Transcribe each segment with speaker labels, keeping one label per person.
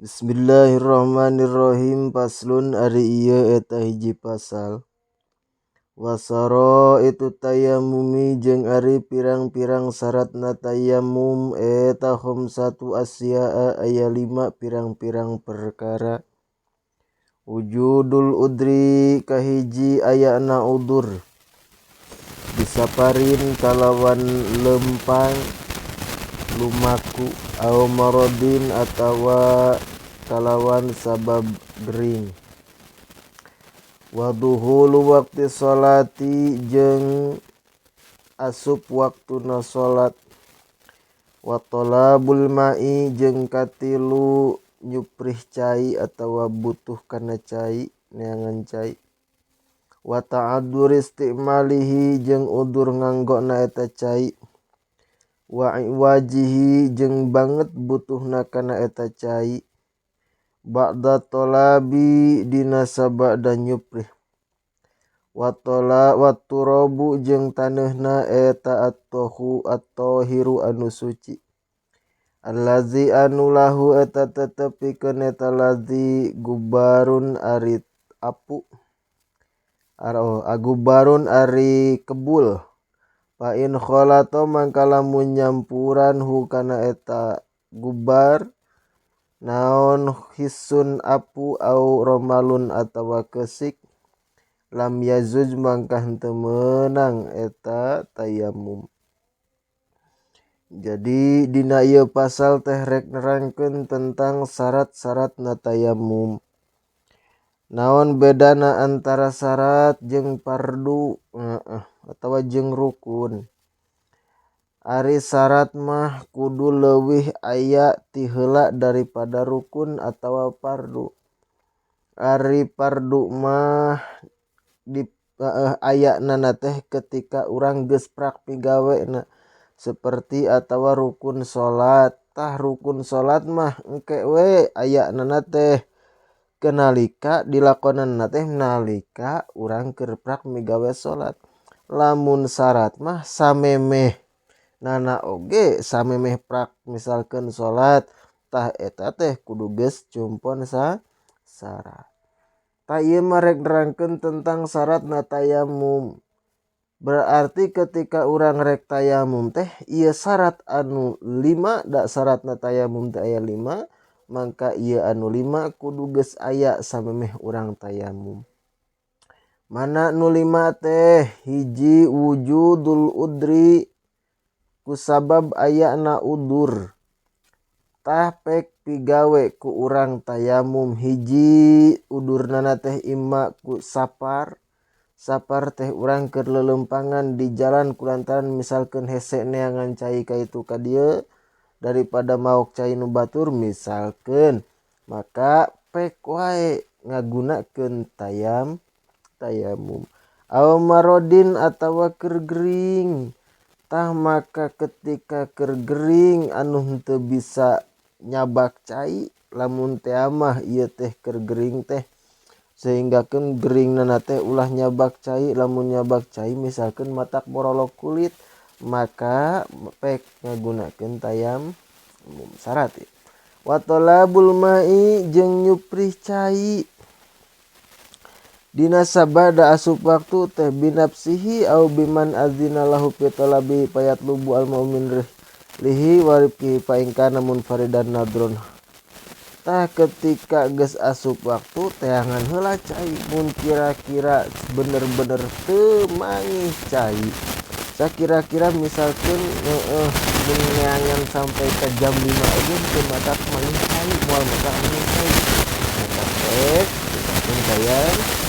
Speaker 1: Bismillahirrahmanirrahim. Faslun ari ieu eta hiji pasal. Wasara itu tayammumi jeung ari pirang-pirang syaratna tayammum eta khamsatu asya'a aya 5 pirang-pirang perkara. Wujudul udri kahiji ayana udur disaparin kalawan lempang lumaku au marodin atawa kalawan sabab gering. Waduhulu waqti sholati jeung asup waktuna salat. Wa talabul ma'i jeung katilu nyuprih cai atawa butuh kana cai neangan cai. Wa ta'adzur istimalihi jeung udur nganggona eta cai. Wa iwajihi jeung banget butuhna kana eta cai. Ba'da tolabi dina sabada nyuprih. Wa tola wa turabu jeung taneuhna eta at-tahu at-tahiru anu suci. Allazi anu lahu eta tetep pikeun eta lazi gubarun ari apu. Aro agubarun ari kebul. Fa in khalata mangka lamun nyampuran hu kana eta gubar naon hisun apu au romalun atawa kesik lam yazuj mangka henteu meunang eta tayammum. Jadi dina ieu pasal teh rek nerangkeun tentang syarat-syaratna tayammum. Naon bedana antara syarat jeung fardu atawa jeung rukun. Ari syarat mah kudu leuwih aya ti heula daripada rukun atawa fardu. Ari fardu mah di ayana teh ketika urang geus prak pigawena seperti atawa rukun salat. Tah rukun salat mah engke we ayana teh kenalika dilakonanna teh nalika urang keur prak migawe salat. Lamun syarat mah samemeh nana oge samemeh prak misalkeun salat tah eta teh kudu geus cumpon syarat. Tah ieu mah rek nerangkeun tentang syaratna tayammum. Berarti ketika urang rek tayammum teh ieu syarat anu 5 da syaratna tayammum teh aya 5 mangka ieu anu 5 kudu geus aya samemeh urang tayammum. Mana nu 5 teh? Hiji wujudul udri kusabab ayana udur. Tah pek pigawe ku urang tayammum hiji udurnana teh imma ku sapar. Sapar teh urang keur lelempangan di jalan kulantaran misalkeun hese neangan cai ka itu ka dieu daripada maok cai nu batur misalkeun maka pek wae ngagunakeun tayammum. Aw marodin atawa keur gering. Tah maka ketika keur gering anu henteu bisa nyabak cai lamun teh mah ieu teh keur gering teh sehinggakeun geringnana teh ulah nyabak cai lamun nyabak cai misalkeun matak borolok kulit maka pek ngagunakeun tayammum syarat ieu. Wa talabul ma'i jeung nyuprih cai dina sabada asup waktu teh binafsihi au biman azina lahu fi talabi payatlubu al mu'min lihi waribki fa in kana munfaridan nadron. Tah ketika geus asup waktu teangan heula cai mun kira-kira bener-bener teu mangih cai. Sakira-kira misalkeun mun neangan sampai ka jam 5 oge teu matak mangih cai moal matak mangih cai. Maka pek misalkeun tayang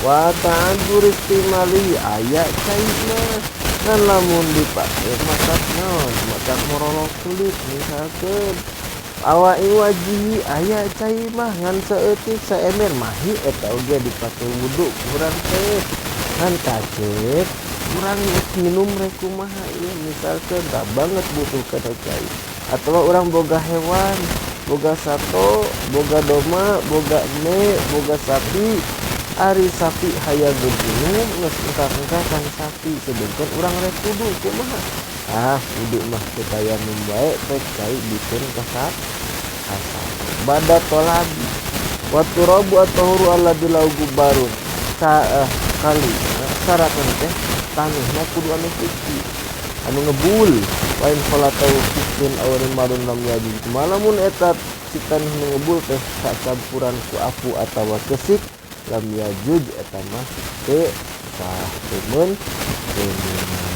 Speaker 1: wa ta'adzur istimali aya cai mah ngan lamun dipake matak naon matak morolok kulit misalkeun awa iwajihi aya cai mah ngan saeutik saemer mahi eta oge dipake wudu kurang teh ngan kacet kurang minum rek kumaha ieu misalkeun da banget butuh kana cai atawa urang boga hewan boga sato boga domba boga eme boga sapi. Ari sapi hayang minum geus engkah-engkah kan sapi sedengkeun urang rek kudu kumaha ah kudu mah teu tayammum bae pek cai bikeun ka sapi. Hasan bada tolabi wa turabu at-tahuru alladzi lahu gubarun kali syaratna teh taneuhna kudu anu suci anu ngebul lain khalatau situn aw rimalun lam yajuz malamun eta si taneuh nu ngebul teh sacampuran ku afu atawa keusik lam yajuz eta mah teu sah teu meunang.